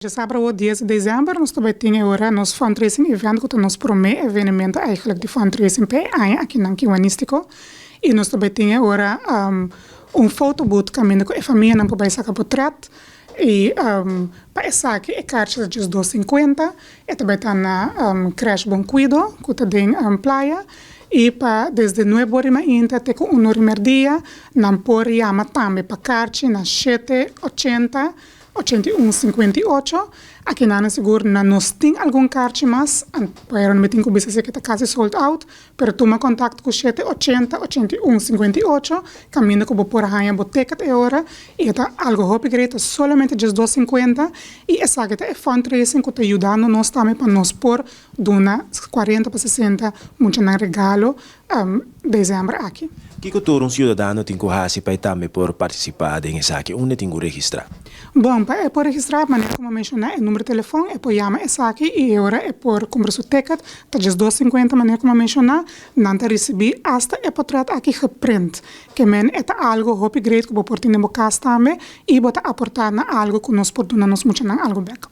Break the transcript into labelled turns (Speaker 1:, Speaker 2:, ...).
Speaker 1: Djasabra awor 10 di december nos ta bay tin e ora nos fundraising event cu ta nos prome evenemento eigenlijk di fundraising pa e aña aki nan Kiwanistico y nos ta bay tin e ora un photo booth caminda cu e famianan por bay saca potret y pa esaki e kaartje ta djes 2.50. E ta bay ta na Crèche Bon Cuido cu ta den Playa y pa desde 9 or di mainta te cu 1 or di merdia. Nan por yama tambe pa kaartje na 780 81 58. Aki nan sigur na nos tin algun kaartje mas, pero mi tin ku bisa ku ta kasi sold out, pero tuma kontakto ku 780 81 58, kaminda ku bo por haña bo ticket e ora, i ta algo hopi great, solamente just 250, i esaki ta e fundraising ku ta yudando nos tambe pa nos por duna 40 pa 60 muchanan regalo december aki.
Speaker 2: Kiko tur un siudadano tin ku hasi pa tambe por partisipá den esaki? Unda tin ku registrá?
Speaker 1: Bon, pa por registrá, manera ku mi a menshoná, e number di telefòn, e por yama esaki i ora e por kumpra su ticket, ta just 250, manera ku mi a menshoná, nan ta risibí hasta e portret aki geprint. Ke men e ta algo hopi great ku bo por tin den bo kas tambe i bo ta aportá na algo ku nos por duna nos muchanan algo bèk.